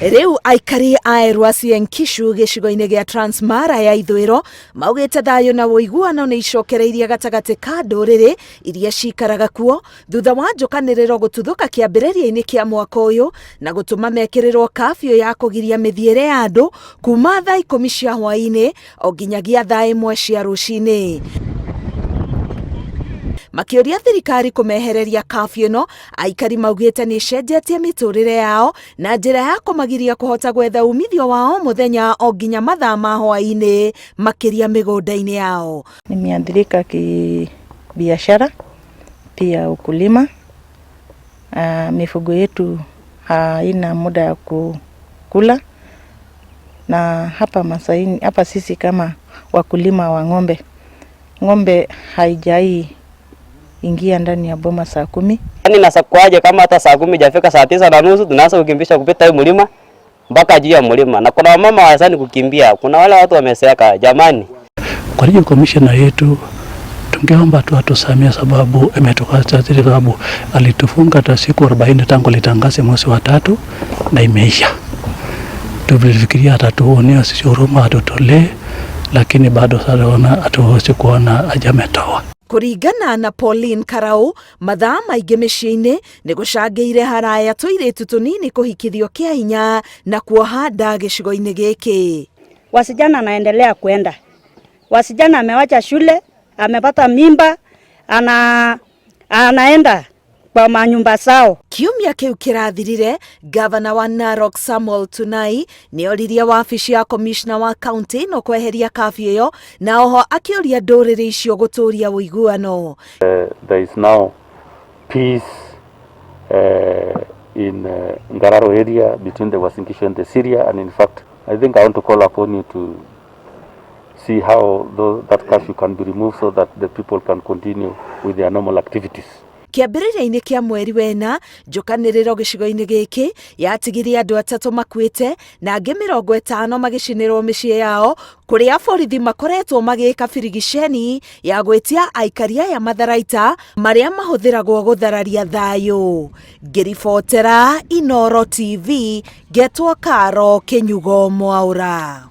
Rĩu aikari a Eruasi Nkishu gĩcigo-inĩ gĩa Transmara ya ithũĩro maugĩte thayũ na ũiguano nĩ icokereirie gatagatĩ ka ndũrĩrĩ iria cikaraga kuo thutha wa njũkanĩrĩro gũtuthũka kĩambĩrĩria-inĩ kĩa mwaka ũyũ na gũtũma mekĩrĩrwo kafyu ya kũgiria mĩthiĩre ya andũ kuma thaa 10 cia hwaĩ-inĩ o nginyagia thaa 1 cia rũcinĩ. Makĩũria thirikari kũmehereria kafyu ĩno, aikari maugĩte nĩ ĩcenjetie mĩtũrĩre yao na njĩra ya kũmagiria kũhota gwetha umithio wa o mũthenya o nginya mathaa ma hwaĩ-inĩ makĩria mĩgũnda-inĩ yao. Nimeathirika kibiashara pia ukulima. Mifugo yetu haina muda ya kukula, na hapa Masaini, hapa sisi kama wakulima wa ng'ombe, ng'ombe haijai ingia ndani ya boma saa 10. Yaani nasakwaje kama hata saa 10 hajafika saa 9:30 tunaanza kukimbisha kupita hii mlima mpaka juu ya mlima, na kuna wamama hawawezani kukimbia, kuna wale watu wameseeka jamani. Kwa hiyo commissioner yetu tungeomba tu atusamie, sababu imetukatili, sababu alitufunga hata siku 40 tangu litangaze mwezi wa 3 na imeisha. Tulifikiria atatuonea sisi huruma atutolee, lakini bado sasa hatuwezi kuona hajametoa. Kũringana na Pauline Karau, mathaa maingĩ mĩciĩ-inĩ nĩ gũcangĩire haraya tũirĩtu tũnini kũhikithio kĩa hinya na kuoha nda gĩcigo-inĩ gĩkĩ. Wasichana anaendelea kwenda, wasichana amewacha shule, amepata mimba, anaenda kwa manyumba zao. Kiumia kĩu kĩrathirire, gavana wa Narok Samuel Tunai nĩ oririe wabici ya komishna wa kaunti ĩno kweheria kafyu ĩyo na oho akĩũria ndũrĩrĩ icio gũtũria ũiguano. There is now peace in Ngararo area between the Uasin Gishu and the Siria, and in fact I think I want to call upon you to see how that curfew can be removed so that the people can continue with their normal activities. Kĩambĩrĩria-inĩ kĩa mweri wena, njũkanĩrĩro gĩcigo-inĩ gĩkĩ yatigirie andũ 3 makuĩte na angĩ 50 magĩcinĩrwo mĩciĩ yao, kũrĩa borithi makoretwo magĩka birigiceni ya gwĩtia aikari aya matharaita marĩa mahũthĩragwo gũthararia thayũ. Ngĩribotera Inooro TV, ngetwo Karo Kĩnyugo Mwaũra.